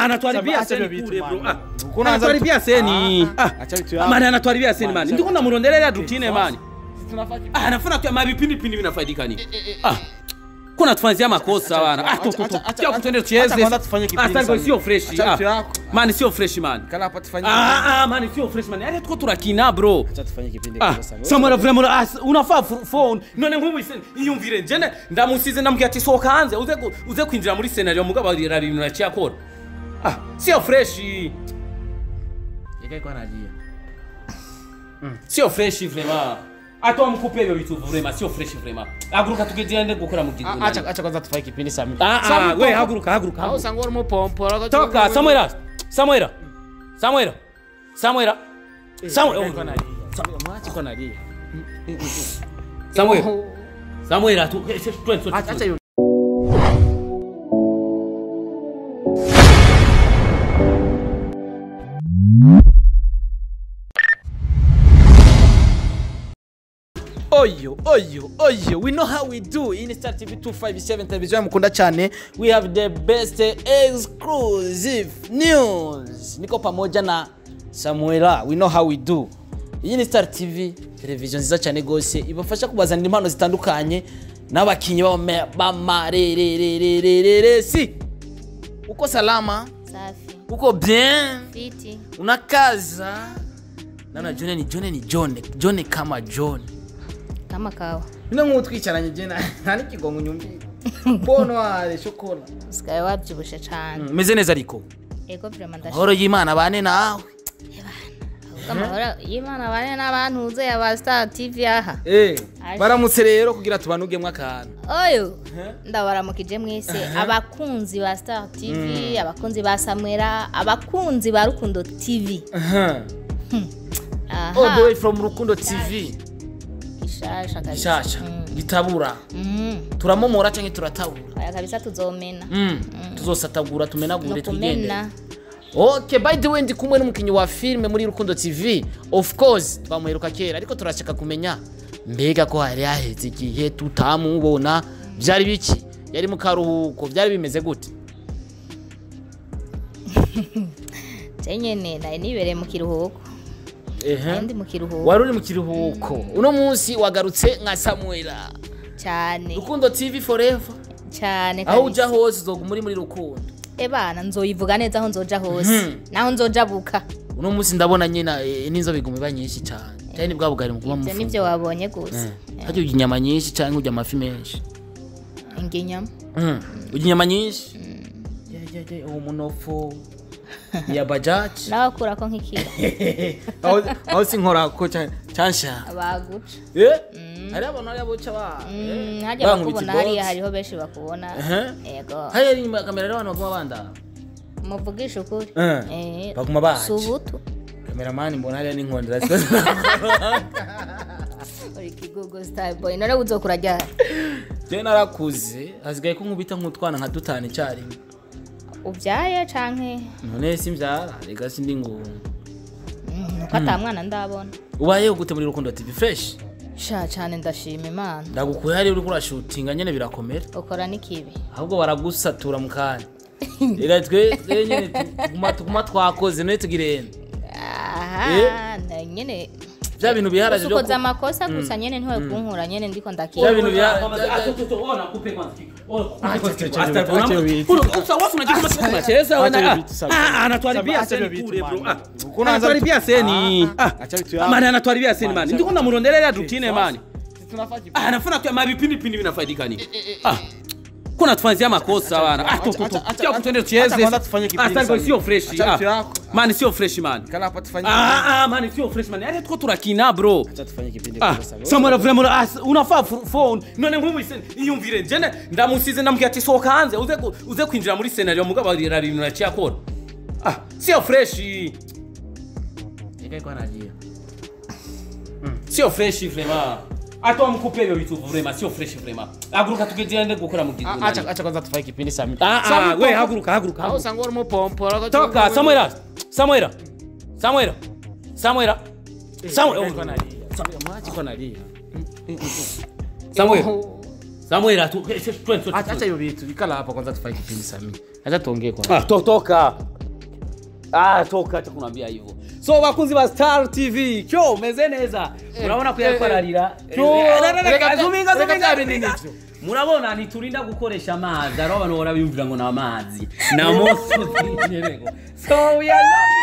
Anatuharibia seni kule bro. Anatuharibia seni. Man anatuharibia seni man. Ndiko namurondelea rutine man. Anafuna tu mabipindi pindi vinafaidika nini? Kuna tufanyia makosa wana. Tuende tucheze. Kwanza sio fresh. Man sio fresh man. Kala hapa tufanye. Man sio fresh man. Yaani tuko turakina bro. Acha tufanye kipindi kwa sababu. Samara vraiment unafaa phone. None nk'ubu iyumvire njene ndamusize ndamubwira ati soka hanze uze kwinjira muri scenario mugabo arabintu nacyakora. Sio fresh. Yekaye kwa nalia. Sio fresh vraiment. Atoa mkupe hiyo vitu vraiment sio fresh vraiment. Haguruka tugende gukora mu gigo. Acha kwanza tufanye kipindi Sami. We haguruka haguruka. Aho sangwa urimo pompo. Toka Samuela. Samuela. Samuela. Samuela. Samuela. Mwachi kwa nalia. Samuela. Samuela tu twende. Acha hiyo. Oyo, oyo, oyo, we know how we do in Star TV 257 television mukunda cyane. We have the best exclusive news. Niko pamoja na Samuela, we know how we do. Iyi ni Star TV television nziza cyane gose ibafasha kubazanira impano zitandukanye n'abakinyi b'amarererererere si. Uko salama? Safi. Uko bien? Fiti. Unakaza? Nana John ni John ni John, John kama John. Kama kawa. Nino nk'utwicaranye je nta n'ikigongo nyumvira. Bono ale shokola. Usigaye wabyibushe cyane. Meze neza ariko. Ego vraiment ndashima. Amahoro y'Imana bane nawe. Ahubwo amahoro y'Imana bane n'abantu uze aba Star TV aha. Baramutse rero kugira tubanugemwe akantu. Oyo. Ndabaramukije mwese abakunzi ba Star TV, abakunzi ba Samuela, abakunzi ba Rukundo TV. All the way from Rukundo TV. Gishasha kabisa. Gishasha. Gitabura. Turamomora canke turatabura. Oya kabisa tuzomena. Tuzosatagura tumenagure tugende. Okay, by the way ndi kumwe n'umukinyi wa filme muri Rukundo TV. Of course twamuheruka kera ariko turashaka kumenya mbega ko hari haheze igihe tutamubona byari biki? Yari mu karuhuko byari bimeze gute? Jenyene naye nibereye mu kiruhuko. Ndi mu kiruhuko. Wari uri mu kiruhuko. Uno munsi wagarutse nka Samuela. Cyane. Rukundo TV forever. Cyane kabisa. Aho uja hose uzoguma muri Rukundo. Ebana nzoyivuga neza aho nzoja hose. Naho nzoja buka. Uno munsi ndabona nyina n'inzo biguma iba nyinshi cyane. Cyane bwa bugari mu kuba mufu. Ivyo nivyo wabonye gusa. Hajya urya inyama nyinshi cyangwa urya amafi menshi? Urya inyama. Urya inyama nyinshi? Ye uwo munofo. Ya bajaji nawe akura ko nk'ikiro aho sinkora ko cyansha abaguca hari abantu hari aboca ba hajya bakubona hariya hariho benshi bakubona yego hari ari inyuma ya kamera abantu baguma banda muvugisha ukuri baguma baje subutu cameraman mbona hariya n'inkondera uri kigogo style boy none uzokura ryari je narakuze hasigaye ko nkubita nk'utwana nka dutanu icyarimwe ubyaye canke none simbyara rega sindi ngo nuko atamwana ndabona ubaye gute muri Rukundo TV fresh sha cyane ndashima Imana ndagukuye hari uri kurashutinga nyene birakomera ukora nikibi ahubwo baragusatura mu kanya rega twe nyene tuguma twakoze none tugirenda aha nyene bya bintu biharaje byo ukoza amakosa gusa nyene ntiwe kunkura nyene ndiko ndakira bya bintu biharaje ona kupe kwanza anatuharibia seni kule bro. Anatuharibia seni. Man anatuharibia seni man. Ndiko namurondelea rutine man. Anafuna tu mabipindi pindi vinafaidika nini? Kuna tufanyia makosa wana. Tuende tucheze. Kwanza tufanye kipindi. Sio fresh. Man sio fresh man. Kala hapa tufanye. Man sio fresh man. Yaani tuko turakina bro. Acha tufanye kipindi kwa sababu. Samuela vraiment unafaa phone. None nk'ubu iyumvire njene ndamusize ndamubwira ati soka hanze uze kwinjira muri scenario mugabo arabintu nacyakora. Sio fresh. Yekaye kwa nalia. Sio fresh vraiment. Atoa mkupe hiyo vitu vraiment sio fresh vraiment. Haguruka tugende gukora mu gigo. Acha kwanza tufanye kipindi Sami. We haguruka haguruka. Aho sangwa urimo pompo. Toka Samuela. Samuela. Samuela. Samuela. Samuela. Mwachi kwa nalia. Samuela. Samuel tu Acha hiyo vitu ikala hapa kwanza tufanye kipindi Sami. Acha tuongee kwanza. Ah, toka. Ah, toka acha kunaambia hivyo. So bakunzi ba Star TV, kyo meze neza. Murabona ko yakwararira. Zuminga zuminga. Murabona niturinda gukoresha amazi. Ari abantu barabiyumvira ngo na amazi. Na moso zinyerego. So we are love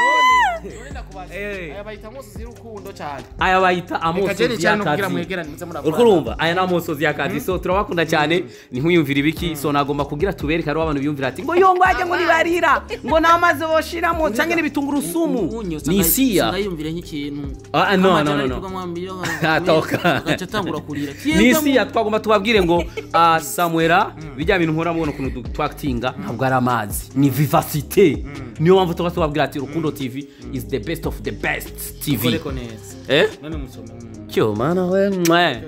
you. Turinda kubaza. Aya bayita amosozi y'urukundo cyane. Aya bayita amosozi y'akazi. Urumva aya ni amosozi y'akazi. So turabakunda cyane ntihuyumvira ibiki. So nagomba kugira tubereke ari abantu biyumvira ati ngo yongo ajye ngo nibarira ngo namaze boshiramo canke n'ibitunguru ni siya. Ngayumvire nk'ikintu. Ah no no no. Atoka. Gacha tangura kurira. Ni siya twagomba tubabwire ngo Samuela bijya bintu nkora mubona ukuntu twactinga ntabwo ari amazi ni vivacité. Niyo mpamvu tubabwira ati Rukundo TV is the best of the best TV. Eh? None musome. Kyo mana we mwe.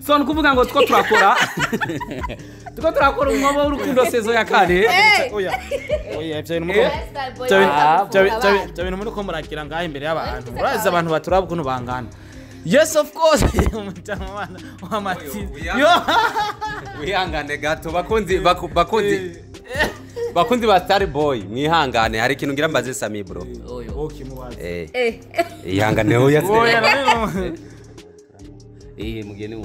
So nukuvuga ngo two turakora. Tuko turakora umwobo w'urukundo sezo ya kane. Oya. Oya ibyo bintu ibyo bintu muri ko murakira ngaha imbere y'abantu. Urazi abantu baturaba ukuntu bangana. Yes of course. Umutamana wa Mati. Yo. Wihangane gato bakunzi bakunzi ba Star Boy mwihangane hari ikintu ngira mbaze Sami bro. Okay mubaze. Ihangane oya. Eh mugeni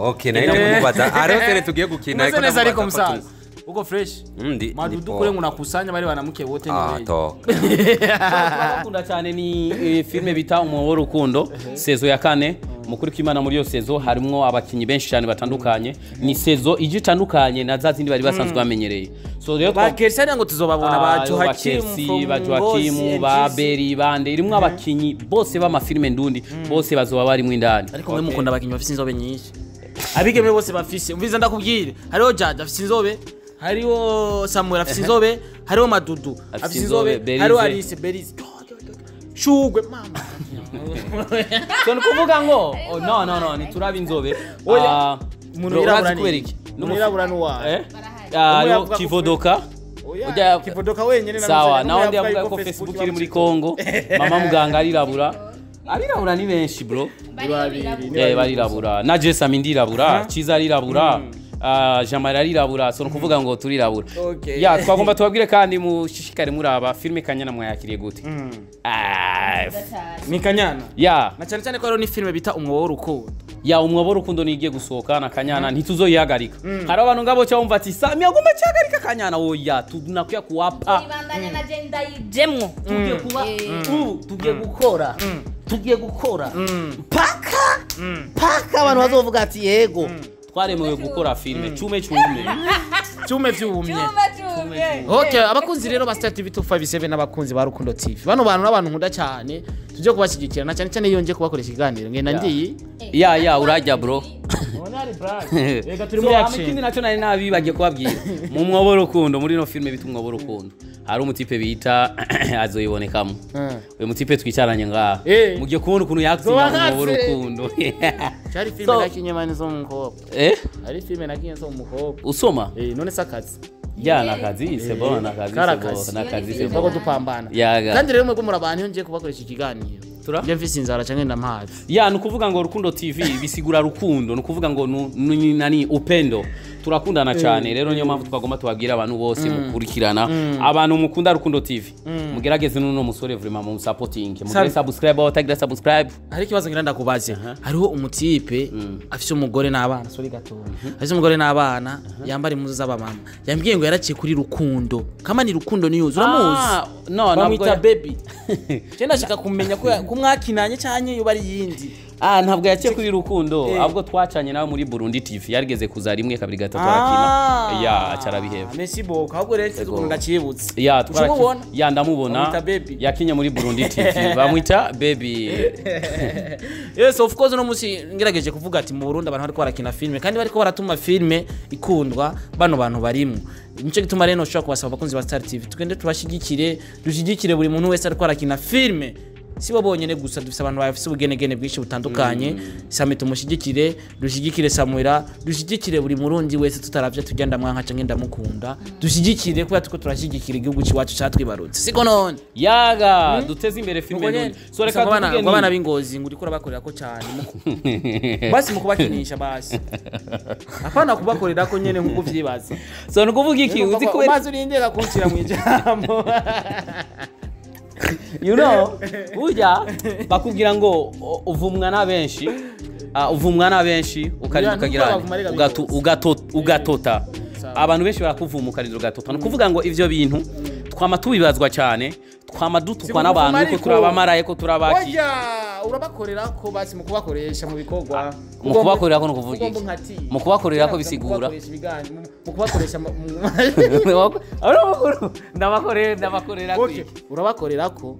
okay nayo kumubaza ariho tere tugiye gukina ariko neza ariko musaza uko fresh ndi madudu kure ngunakusanya bari banamuke bote ni ah toka bakunda cyane ni filme bita Umwobo w'urukundo sezo ya kane mukuri kw'Imana. Muri yo sezo harimo abakinyi benshi cyane batandukanye, ni sezo ije itandukanye na za zindi bari basanzwe bamenyereye. So rero ba Kersi ngo tuzobabona ba Joachim ba Joachim ba Beri bande irimo abakinyi bose b'amafilme ndundi bose bazoba bari mu indani. Ariko mwe mukunda abakinyi bafise inzobe nyinshi, abigeme bose bafise umviza ndakubwire hariho Jaja afise inzobe, hariho Samuel afise inzobe, hariho Madudu afise inzobe, hariho Alice Berize Shugwe mama. So nukuvuga ngo no no no nituraba inzobe. Oya umuntu wirabura ni umuntu nuwa ah Kivodoka. Oya Kivodoka wenyene na sawa nawe ndi avuga ko Facebook iri muri Kongo. Mama muganga arirabura. Arirabura ni benshi bro. Barirabura. Na Jesami ndirabura, Chiza arirabura. Jamara arirabura. So nukuvuga ngo turirabura. Ya twagomba tubabwire kandi mushishikare muraba filme Kanyana mwayakiriye gute. Ni Kanyana. Ya. Na cyane cyane ko ari ni filme bita Umwobo w'urukundo. Ya Umwobo w'urukundo nigiye gusohoka na Kanyana ntituzoyihagarika. Hari abantu ngabo cyumva ati Sami agomba cyagarika Kanyana oya tunakuya kuwapa. Ibandanya na je ndayijemwo. Tugiye kuba tugiye gukora. Tugiye gukora. Paka paka abantu bazovuga ati yego. Twaremewe gukora filme cume cume. Cume vyumye. Okay abakunzi rero ba Star TV 257 n'abakunzi ba Rukundo TV. Bano bantu n'abantu nkunda cyane tuje kubashyigikira na cyane cyane iyo nje kubakoresha ikiganiro ngenda ndiyi. Ya ya urajya bro. Onari brand. Reka turi muri action. Ikindi naco nari nabibagiye kubabwira. Mu mwobo w'urukundo muri no filme bita Umwobo w'urukundo. Hari umutipe bita azoyibonekamo. Uyu mutipe twicaranye ngaha. Mugiye kubona ukuntu yaktinga mu mwobo w'urukundo. Cyari filme nakinye mani zo mukobwa. Ari filme nakinye zo mukobwa. Usoma? None sakazi. Ya nakazi c'est bon nakazi c'est bon nakazi c'est bon dupambana. Kandi rero mwebwe murabantu iyo ngiye kubakoresha ikiganiro. Nje mfise inzara canke ndamazi. Ya nukuvuga ngo Rukundo TV bisigura rukundo nukuvuga ngo nani upendo. Turakundana cyane rero niyo mpamvu twagomba tubabwira abantu bose mukurikirana abantu mukunda Rukundo TV mugerageze n'uno musore vraiment mu supporting mugire subscribe aho tagira subscribe. Hari ikibazo ngira ndakubaze hariho umutipe afise umugore n'abana sorry gato afise umugore n'abana yambara impuzu z'abamama yambwiye ngo yaraciye kuri Rukundo kama ni Rukundo News uramuzi? No bamwita Baby. Je ndashaka kumenya ko mwakinanye cyanye yo bari yindi. Ah ntabwo yaciye kuri Rukundo ahubwo twacanye nawe muri Burundi TV yarigeze kuza rimwe kabiri gatatu arakina ya acarabiheba. Merci beaucoup ahubwo rero ukuntu ndacibutse. Ya twarakina ya ndamubona yakinye muri Burundi TV bamwita Baby. Yes of course no musi ngerageje kuvuga ati mu Burundi abantu bariko barakina filme kandi bariko baratuma filme ikundwa bano bantu barimo. Nico gituma rero ushobora kubasaba abakunzi ba Star TV tugende tubashigikire dushigikire buri muntu wese ariko arakina filme. Sibo bonyene gusa, dufise abantu bafise ubugenegene bwinshi butandukanye. Sami tumushyigikire, dushyigikire Samuela, dushyigikire buri murundi wese tutaravye tujya ndamwanka canke ndamukunda. Dushyigikire kubera tuko turashyigikira igihugu c'iwacu catwibarutse, siko none? Yaga duteze imbere filime none. So reka tuvuge ngo abana b'ingozi ngo uriko urabakorera ko cyane, basi mu kubakinisha, basi apana kubakorera ko nyene nkuko uvyibaza. So nukuvuga iki, uzi kubera mazi urindira kuncira mu ijambo. You know, burya bakubwira ngo uvumwa na benshi, uvumwa na benshi ukarinda ukagira ugatota. Abantu benshi barakuvuma ukarinda ugatota. Nukuvuga ngo ivyo bintu twama tubibazwa cyane, twama dutukwa n'abantu ko turabamaraye, ko turabaki. Oya, urabakorera ko basi mu kubakoresha mu bikorwa. Mu kubakorera ko nukuvuga iki? Mu kubakorera ko bisigura. Mu kubakoresha ndabakorera ko. Urabakorera ko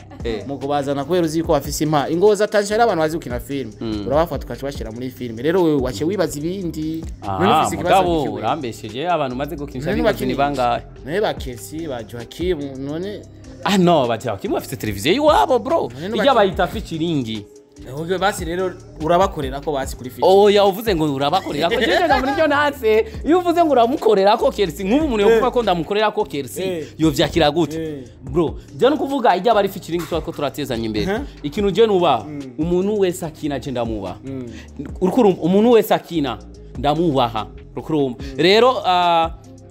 mu kubazana kubera uzi ko bafise impa. Ingoza atansha ari abantu bazi gukina filime. Urabafata ukacibashira muri filime. Rero wewe wace wibaza ibindi. None ufise ikibazo kiwe. Urambesheje abantu maze gukinisha bingozi ni bangahe? Naye bakesi ba Joachim none. Ah no, bacha kimwe afite televiziyo iwabo bro. Ijya bayita featuring. Oyo basi rero urabakorera ko basi kuri featuring. Oya uvuze ngo urabakorera ko jeje muri byo natse. Iyo uvuze ngo uramukorera ko Kersi, nk'ubu umuntu yovuga ko ndamukorera ko Kersi, yo vyakira gute? Bro, je no kuvuga ijya bari featuring ko turatezanye imbere. Ikintu je nuba umuntu wese akina je ndamuba. Uriko umuntu wese akina ndamubaha. Uriko rero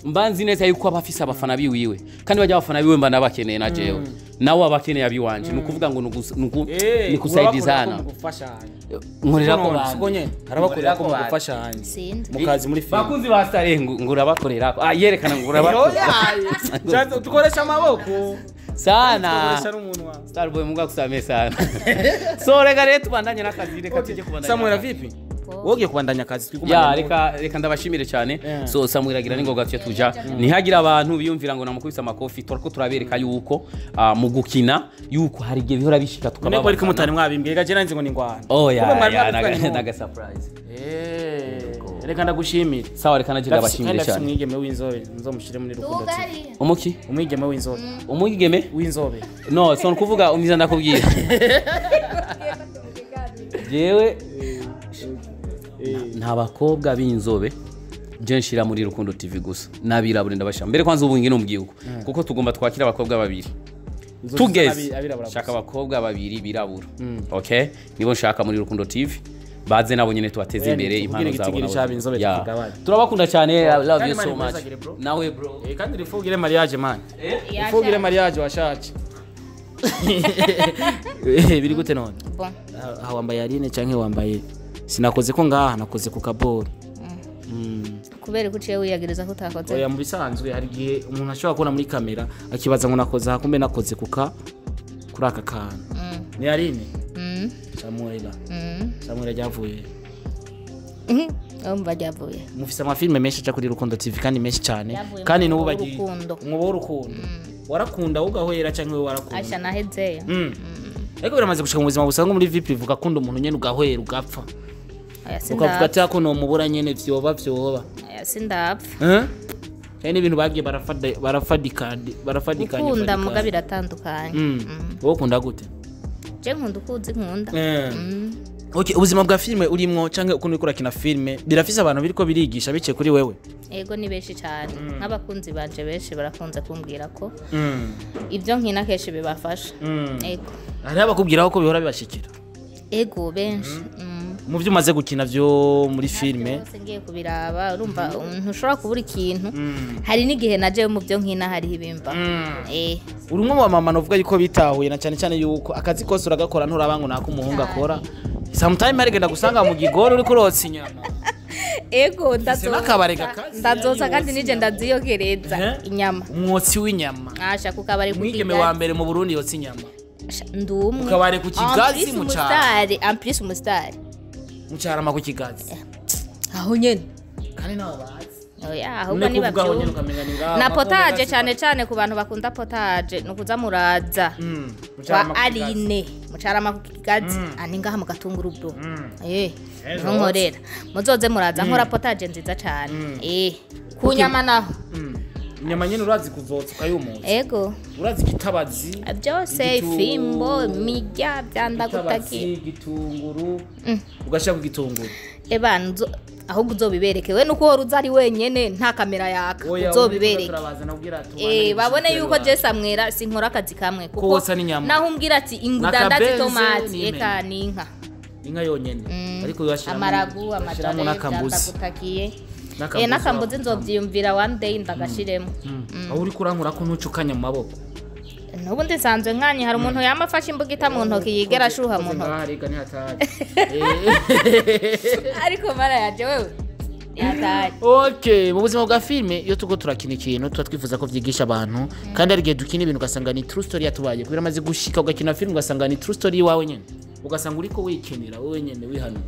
mbanzi neza yuko abafise abafana biwiwe kandi bajya abafana biwe mba nabakeneye na jewe nawe abakeneye abiwanje. Nukuvuga ngo ni kusaidizana, nkorera ko bantu harabakorera ko mugufashanya mukazi muri film. Bakunzi ba Star ngo urabakorera ko yerekana ngo urabakorera tukoresha amaboko sana. Star boy mungu akusamee sana. So reka rero tubandanye n'akazi, reka tujye kubandanya. Samuel vipi? Wogiye kubandanya akazi twikumanya. Ya reka ndabashimire cyane. So Samuel agira ningoga tuye tuja nihagira abantu biyumvira ngo namukubise amakofi, torko turabereka yuko mu gukina yuko hari igihe bihora bishika tukababa. Neko ariko mutari mwabimbwiye gaje nanze ngo ningwana. Oh ya naga surprise. Reka ndagushimire. Sawa reka naje ndabashimire cyane. Umwigeme w'inzobe nzomushire muri Rukundo TV. Umuki? Umwigeme w'inzobe. Umwigeme w'inzobe. No, so nkuvuga umwiza ndakubwira. Jewe nta bakobwa b'inzobe je nshira muri Rukundo TV gusa nabirabure ndabashira mbere kwanza ubu ngino mbwiye kuko tugomba twakira abakobwa babiri tugeze shaka abakobwa babiri birabura. Okay, nibo nshaka muri Rukundo TV baze nabo nyene tubateze imbere impano zabo. Turabakunda cyane, I love you so much. Nawe bro. Kandi rifugire mariage man. Rifugire mariage washaje. Biri gute none? Bon. Aha wambaye Aline canke wambaye sinakoze ko ngaha nakoze ku kaboro. Kubera ko uciye wiyagereza ko utakoze. Oya mu bisanzwe hari gihe umuntu ashobora kubona muri kamera akibaza ngo nakoze aha kumbe nakoze kuka kuri aka kantu. Ni Aline? Samuela. Samuela ryavuye. Umva ryavuye. Mufise amafilme menshi aca kuri Rukundo TV kandi menshi cyane kandi nubu bagiye umwobo w'urukundo. Warakunda ugahwera canke we warakunda? Asha nahezeyo. Ariko biramaze gushika mu buzima busanzwe muri VIP bivuga akunda umuntu nyene ugahwera ugapfa. Ukavuga ati ako no mubura nyene vyoba vyoba. Aya sindapfa. Cyane ibintu bagiye barafadikanye. Ukunda muga biratandukanye. Wowe ukunda gute? Je nkunda ukuzi nkunda. Okay, ubuzima bwa filme urimwo canke ukuntu uriko urakina filme birafise abantu biriko birigisha bice kuri wewe? Ego ni benshi cyane. Nk'abakunzi banje benshi barakunze kumbwira ko ibyo nkina kenshi bibafasha. Ego. Hari abakubwira ko bihora bibashikira? Ego benshi. Mu byo umaze gukina byo muri filme ngiye kubiraba urumva ntushobora kubura ikintu. Hari n'igihe naje mu byo nkina hari ibimba. Uri umwe mu mama novuga yuko bitahuye na cyane cyane yuko akazi kose uragakora nturaba ngo nako umuhungu akora. Sometime arigenda gusanga mu gigoro uri kurotsa inyama. Ego ndazoza kandi nije ndaziyogereza inyama. Umwotsi w'inyama. Asha kukabare ku Kigazi. Umwigeme wa mbere mu Burundi yotsa inyama. Ndumwe. Kukabare ku Kigazi mu cyaro. En plus umustar. Mu cyarama ku Kigazi. Aho nyene. Kandi naho bazi. Oya ahubwo ni bavyo. Na potage cyane cyane ku bantu bakunda potage nukuza muraza. Kwa Aline mu cyarama ku Kigazi ani ngaha mu Gatunguru bro. Nkorera. Muzoze muraza nkora potage nziza cyane. Ku nyama naho. Inyama nyene urazi kuzotsa ukayumutsa. Ego. Urazi igitabazi. Byose ifimbo, mirya byandagutakiye. Igitunguru. Ugashira ku gitunguru. Eba ahubwo uzobibereke we nuko uhora uza ari wenyene nta kamera yaka uzobibereke. Babone yuko je Samwera sinkora akazi kamwe kuko naho umbwira ati ingudandaza itomati eka ni inka. Inka yonyene ariko yashira amaragu amajare byandagutakiye. N'akambuzi nzovyiyumvira one day ndagashiremo. Aho uri kurankura ko ntucukanya mu maboko. Nubundi nsanzwe nkanye hari umuntu yama afashe imbugita mu ntoki yigera ashuha mu ntoki. Ariko mara yaje wewe. Yataye. Okay, mu buzima bwa filme iyo tuko turakina ikintu tuba twifuza ko vyigisha abantu kandi ari gihe dukina ibintu ugasanga ni true story yatubaye kubera amaze gushika ugakina filme ugasanga ni true story wawe nyene. Ugasanga uriko wikenera wewe nyene wihanura.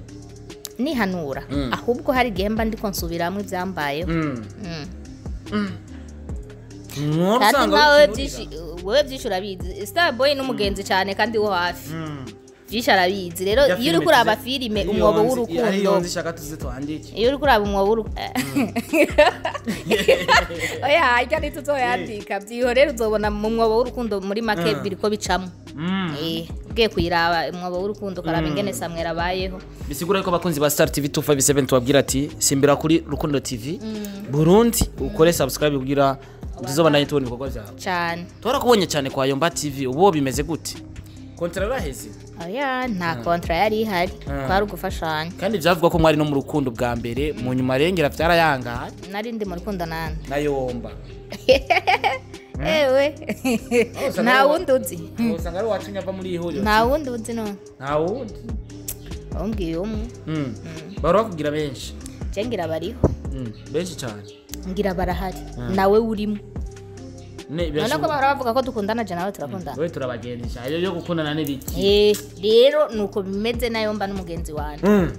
Nihanura ahubwo hari gihe mba ndiko nsubiramwe ivyambayeho. Kandi nkawe wewe byinshi urabizi. Starboy n'umugenzi cyane kandi wo hafi. Byinshi arabizi. Rero iyo uri kuraba filime umwobo w'urukundo. Iyo uri kuraba umwobo w'urukundo. Oya, ariko ntituzoyandika. Byihorere uzobona mu mwobo w'urukundo muri make biriko bicamo. Ugiye kuyiraba umwobo w'urukundo karaba ingene Samwera abayeho. Bisigura ko abakunzi ba Star TV 257 tubabwira ati simbira kuri Rukundo TV Burundi ukore subscribe kugira tuzobana tubona ibikorwa byawe. Cyane. Twarakubonye cyane kwa Yomba TV ubo bimeze gute? Kontra yaraheze? Oya, nta kontra yari ihari. Twari gufashanya. Kandi byavugwa ko mwari no mu rukundo bwa mbere mu nyuma rengera byarayangaye. Nari ndi mu rukundo nande. Na Yomba. Ewe. Nta wundi uzi. Usanga ari watumye ava muri ihuriro. Nta wundi uzi none. Nta wundi. Umbwiye umwe. Baro kugira benshi. Je ngira bariho. Benshi cyane. Ngira barahari. Nawe urimo. None ko bahora bavuga ko dukundana je nawe turakundana. Wewe turabagendesha. Ayo yo gukundana ni biki? Rero nuko bimeze nayo mba n'umugenzi wanje.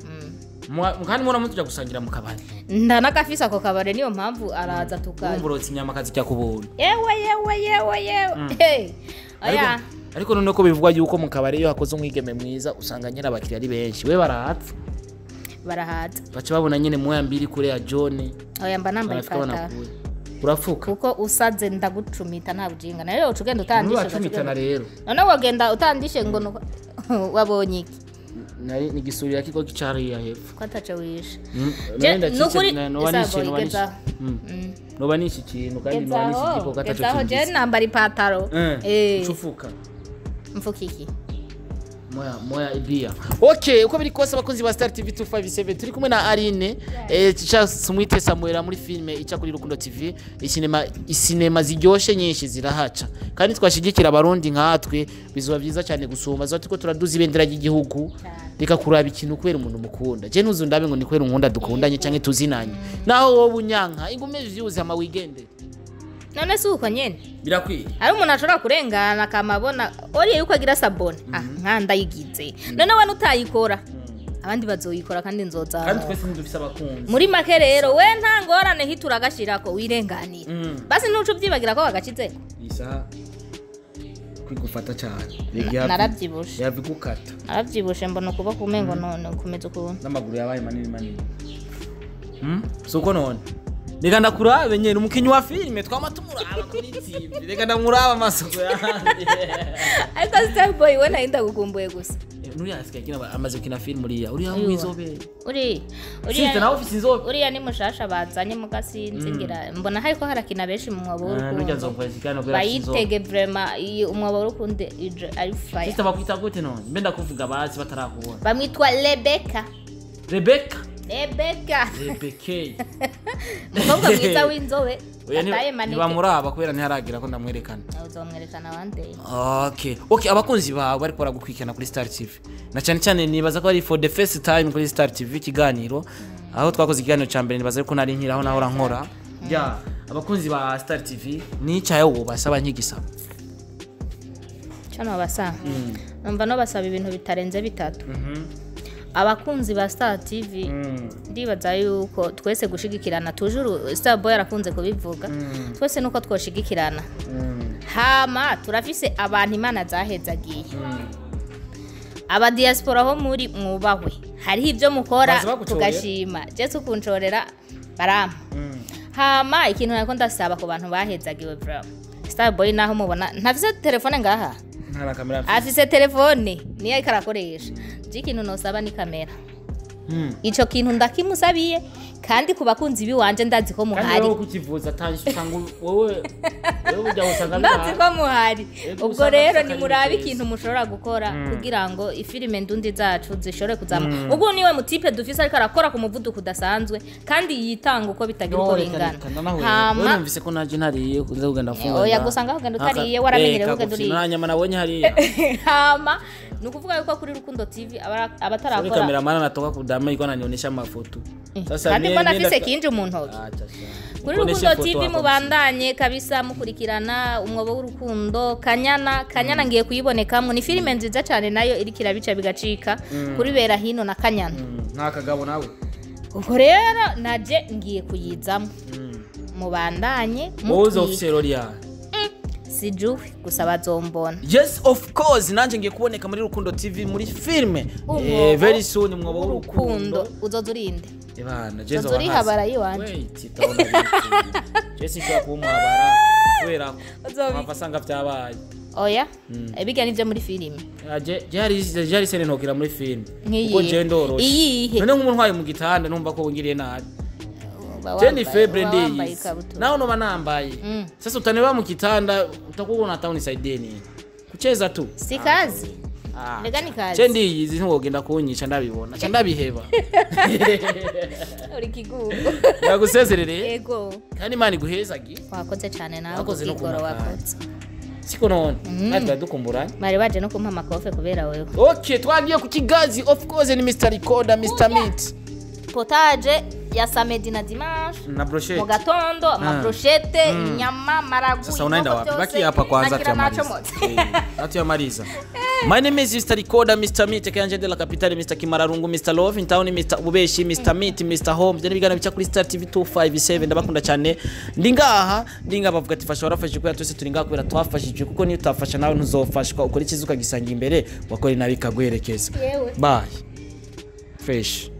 Kandi mura mutuja gusangira mu kabari. Ndanagafisa ako kabare niyo mpamvu araza tukaye. Umburotsi inyama kazijya kubuntu. Yewe yewe yewe yewe. Oya. Ariko none ko bivugwa yuko mu kabare iyo hakoze umwigeme mwiza usanga nyira abakiriya ari benshi. We barahatsa. Barahatsa. Baca babona nyene moya mbiri kure ya John. Oya mba nambaye ipataro. Urafuka kuko usaze ndagucumita nta bujinga nayo ucugenda utandishe uracumitana rero none wagenda utandishe ngo wabonye iki nari nigisurira kiko gicariya hepfo ko atace wishe nukuri noba nishi kintu kandi noba nishi kiko katace kintu je nambara ipataro ucufuka mfuka iki moya ibia. Okay, uko biri kose abakunzi ba Star TV 257 turi kumwe na Aline cha sumwite Samuela muri filme ica kuri Rukundo TV. Isinema ziryoshe nyinshi zirahaca kandi twashigikira abarundi nkatwe bizoba byiza cyane gusumba zo tuko turaduza ibendera ry'igihugu reka kuraba ikintu kwera umuntu mukunda. Je ntuzu ndabe ngo ni kwera unkunda dukundanye canke tuzinanye naho wowe unyanka ingume vyuze ama weekend. None si uko nyene birakwiye ari umuntu ashobora kurengana akamabona oriye yuko agira sabone nkanda yigize none we nutayikora abandi bazoyikora kandi nzoza kandi twese ndufise abakunzi muri make rero we nta ngorane hitura gashirako wirenganira basi nuco ubyibagira ko bagacizeko isaha kwigufata cyane narabyibushe yabigukata narabyibushe mbona ukuboko umengo none ukomeza ukuntu n'amaguru yabaye manini manini suko none reka ndakurabe nyene umukinyi wa filime twama tumuraba kuri TV reka ndamuraba amasoko yanjye ariko Starboy we nari ndagukumbuye gusa nuriya asigaye akina amaze gukina filime uriya w'inzobe uri uriya nawe ufise inzobe uriya ni mushasha bazanye mu gasinzi ngira mbona hariko harakina benshi mu mwobo w'urukundo bayitege vraiment umwobo w'urukundo ari fire. Sister bakwita gute none mbe ndakuvuga basi batarakubona bamwitwa Rebecca. Rebecca Rebecca Rebecca umukobwa mwiza w'inzobe ataye manike ntibamuraba kubera ntiharagira ko ndamwerekana uzomwerekana one day. Okay abakunzi bawe bariko baragukurikirana kuri Star TV na cyane cyane nibaza ko ari for the first time kuri Star TV ikiganiro aho twakoze ikiganiro ca mbere nibaza ko nari nkiraho naho rankora ya abakunzi ba Star TV nicaye ubu basaba nkigisaba cyo nabasaba numva no basaba ibintu bitarenze bitatu. Abakunzi ba Star TV ndibaza yuko twese gushigikirana tujuru Starboy arakunze kubivuga twese nuko twoshigikirana hama turafise abantu Imana zahezagiye aba diaspora ho muri mwubahwe hariho ibyo mukora tugashima Jesu kuncorera barampa Hama ikintu nako ndasaba ku bantu bahezagiwe bro, Starboy naho mubona ntafise telefone ngaha, Ntara kamera mfise. Afise telefone niyo ariko arakoresha. Je, ikintu nosaba ni kamera. Ico kintu ndakimusabiye, kandi ku bakunzi biwanje ndazi ko Kandi muhari. wowe kukivuza atanje, usanga wowe ujya usanga Ndazi ko muhari. Ego, Ubwo usanga rero afise nimurabe akanyoni. ikintu mushobora gukora kugira ngo ifilime ndundi zacu zishobore kuzamuka. Ubwo niwe mutipe dufise ariko arakora ku muvuduko udasanzwe kandi yitanga uko bitagira uko bingana. Hama numvise ko naje ntariye, kuza kugenda mfunga. Oya, gusa ngaho ugenda utariye, waramenyereye kugenda uriye. Nta nyama nabonye hariya. Hama ni ukuvuga yuko kuri Rukundo TV Uri abatarakora kameramana anatoka kudama, ilikuwa ananionyesha mafoto. Sasa kandi mie- mbona mie afise ndafika- kinji mu ntoki. Acha sana. Kuri Nikuoneshe Rukundo foto TV hapo. mubandanye kabisa mukurikirana Umwobo w'Urukundo, Kanyana. Kanyana ngiye kuyibonekamwo, ni filime nziza cyane nayo iriko irabica bigacika kuri Bera Hino na Kanyana. Nta kagabo nawe. Ubwo rero naje ngiye kuyizamo, mubandanye Wowe mutwika. ufise role yawe. Sijuwe gusa bazombona. Yes, of course, nanje ngiye kuboneka muri Rukundo TV muri filme. Umwobo Very soon, Umwobo Urukundo. w'Urukundo. Uzoza urinde? Ebana, Jezo. Uzoza urihabara yiwanje. Wait, itaona vitu. Jesi nshobora kuba umuhabara kubera ko Uzobi- mpava asanga vyabaye. Oya, bijya nivyo muri filime. Ah, je hari sene ntokira muri filme. Nk'iyihe? Kuko je ndoroshe. Iyihe? None nk'umuntu ntwaye mu gitanda numva ko wongiriye nabi. Uba Je ni wambaye- febre, uba wambaye ndiyizi. ikabutura. Nawe noba nambaye. Sasa utanibeba mu kitanda, utakuwa unataka unisaidie nini? Kucheza tu. Si kazi. Ah. Mbega ni kazi. Je ndiyizi, ntiwogenda kunyica ndabibona. Ca ndabiheba. Uri kigugu. Ndagusezerereye. Yego. Kandi Imana iguhezagi. Wakoze cyane nawe. Wakoze no Kugikoro kumpa. wakoze. Siko none. Natwe dukumburanye. Bari baje no kumpa amakofe kubera wewe. Okay, twagiye ku Kigazi. Of course ni Mr. Recorder, Mr. Meat. Potage ya samedi na dimanche. Na brochette. Mu gatondo amabroshete, inyama, maragu, Sasa unaenda inkoko wapi? byose, Baki hapa kwanza nakira tuyamaliza. nacomotse. Hatuyamaliza. My name is Mr. Recorder, Mr. Meat, Kayanje de la Capitale, Mr. Kimararungu, Mr. Love in Town, Mr. Ubeshi, Mr. Meat, Mr. Home. Byari ibiganiro bica kuri Star TV 257. Ndabakunda cyane. Ndi ngaha, ndi ngaha bavuga ati fasha warafashije, kubera twese turi ngaha kubera twafashije, kuko niyo utafasha nawe ntuzofashwa. Ukora ikiza ukagisanga imbere, wakora inabi ikaguherekeza. Yewe. Bye. Fresh.